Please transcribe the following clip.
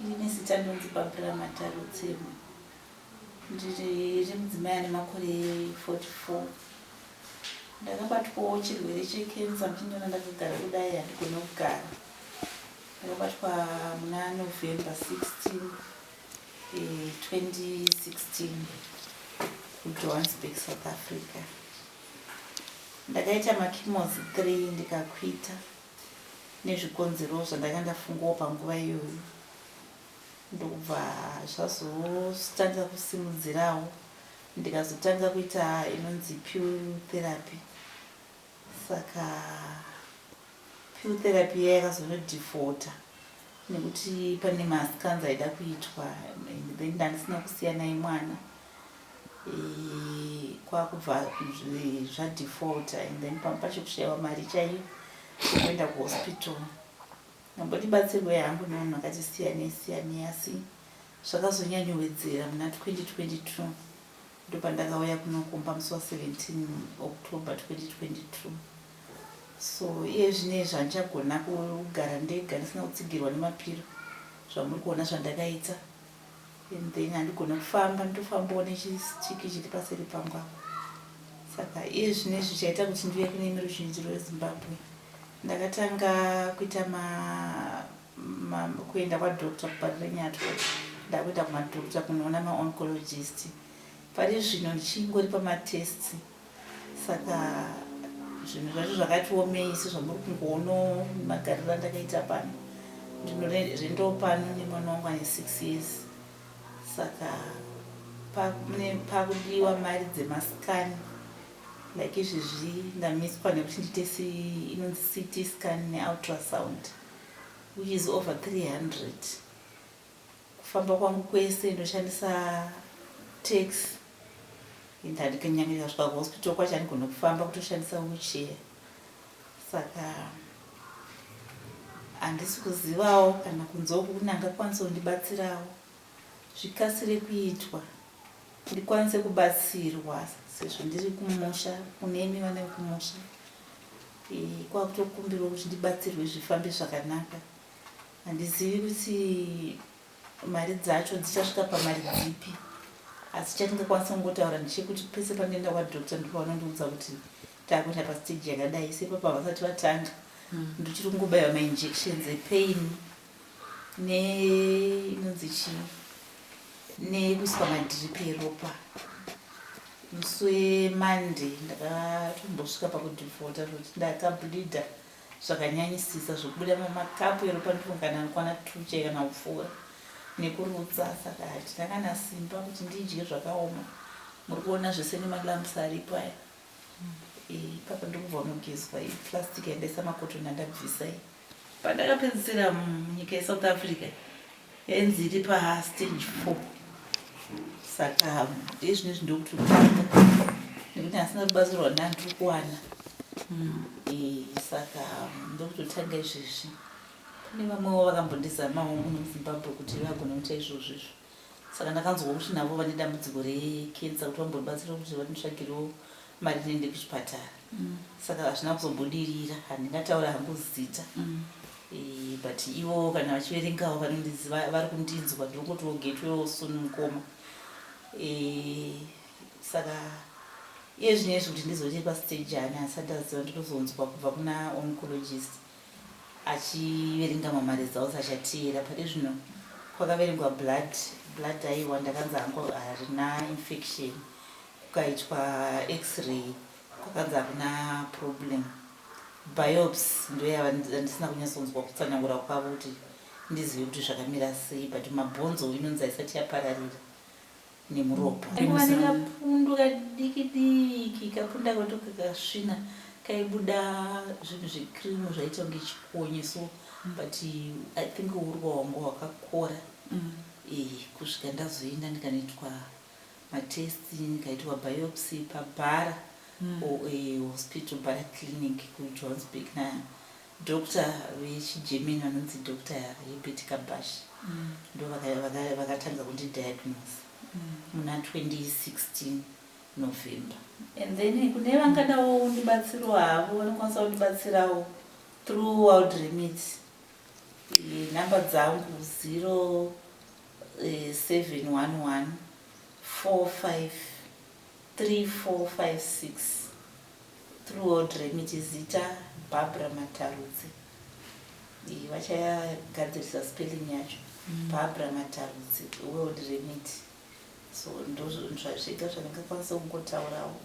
Ini nezita ndinonzi Barbra Matarutsemo. Ndiri mudzimai ane makore 44. Ndakabatwawo chirwere chekenza muchindiona ndakagara kudai handigone kugara. Ndakabatwa muna November 16 2016 kuJohannesburg, South Africa. Ndakaita machemos 3 ndikakwita nezvikonzero zvandanga ndafungawo panguva iyoyo ndokubva zvazotanga kusimudzirawo ndikazotanga kuita inonzi pill therapy. Saka pill therapy iya yakazonodefauta nekuti pane mascans aida kuitwa and then ndandisina kusiya naye mwana kwakubva zvadefaulta and then pamwe pacho kushaiwa mari chaiyo yekuenda kuhospital. Ndamboti hangu nevanhu vakati siyanei siyanei asi zvakazonyanyowedzera muna 2022 ndopandakauya kunokumba musi wa17 October 2022. So iye zvinezvi handichagona kugara ndega ndisina kutsigirwa nemapiro zvamuri kuona zvandakaita and then handigona kufamba, ndinofambawo nechistiki chiri paseri pangu apo. Saka iye zvinezvi chaita kuti ndiuye kune imi ruzhinji rweZimbabwe, ndakatanga kuita kuenda kwadoctor kuParirenyatwa, ndakuenda kumadoctor kunoona maoncologist. Pari zvino ndichingori pamatests, saka zvinhu zvacho zvakati omei sezvamuri kungoonawo magariro andakaita pano. Ndinorendawo pano nemwana wangu ane 6 years, saka pakudiwa mari dzemascan like izvezvi ndamiswa nekuti ndiite inonzi CT scan neultrasound which is over 300. Kufamba kwangu kwese ndoshandisa taxi and kunyange ndikasvika kuhospital kwacho handigoni kufamba, kutoshandisa wheelchair. Saka handisi kuzivawo kana kunze uku kune angakwanisa kundibatsirawo zvikasire kuitwa ndikwanise kubatsirwa sezvo ndiri kumusha kunemi vana vekumusha kwakutokumbirwa kuti ndibatsirwe zvifambe zvakanaka. Handizivi kuti mari dzacho dzichasvika pamari dzipi, asi chandingakwanisa kungotaura ndechekuti pese pandinoenda kwadoctor ndopavanondiudza kuti takuenda pastage yakadai. Sepapa havasati vatanga, ndichiri kungobaiwa mainjections epain neinonzi chii nekuiswa madrip eropa. Musi weMonday ndakatombosvika pakudefaulta kuti ndakableeda zvakanyanyisisa zvokubuda makapu eropa ndofunga kana anokwana 2 chai kana kupfuura nekurutsa. Saka handina kana simba kuti ndidye, zvakaoma. Muri kuona zvese nemalumps aripo aya ipapa ndokubva unogezwa iplastic yandaisa makotoni andabvisa iyi. Pandakapedzisira munyika yeSouth Africa yainzi iri pastage 4, saka izvinezvi ndokutotanga nekuti handisina rubatsiro rwandandiri kuwana, saka ndokutotanga izvezvi. Pane vamwewo vakambondizamawo muno muZimbabwe kuti vagone kuita izvozvo izvo, saka ndakanzwa kuti navo vane dambudziko rekensa kuti vambondibatsira kuti vanditsvagirewo mari ndiende kuchipatara, saka hazvina kuzobudirira. Handingataura hangu zita, but ivo kana vachiverengawo vanondiziva, vari kundinzwa, ndinongotiwo get well soon mukoma. Saka iye zvinezvi kuti ndizoti pastage ani handisati ndaziva, ndinozonzwa kubva kuna oncologist achiverenga mamaresults achateera. Pari zvino kwakaverengwa blood, aiwa, ndakanzi hangu harina infection. Kukaitwa x-ray kwakanzi hakuna problem. Biopsy ndoyandisina kunyatsonzwa kutsanangura kwavo kuti ndizive kuti zvakamira sei, but mabhonzo inonzi haisati yapararira nemuropa. Kuva nekapundu kadiki diki, kapundu akato kakasvina kaibuda zvinhu zvecream zvaita kunge chikonye so, but I think urwa hwangu hwakakora kusvika ndazoenda ndikanoitwa matest, ndikaitwa biopsy paBara Hospital, Bara Clinic kuJohannesburg nadoctor vechiGermany vanonzi Dr Herbert Kabash. Ndo vakatanga kundidiagnose muna 2016 November. And then kune vangadawo kundibatsirawo havo, vanokwanisa kundibatsirawo through World Remit. Nhamba dzangu 0711 45 3456, through World Remit, zita Barbara Matarutse. Vachagadzirisa spelling yacho. Barbara Matarutse, World Remit. So ndozvega zvandingakwanisa kungotaurawo.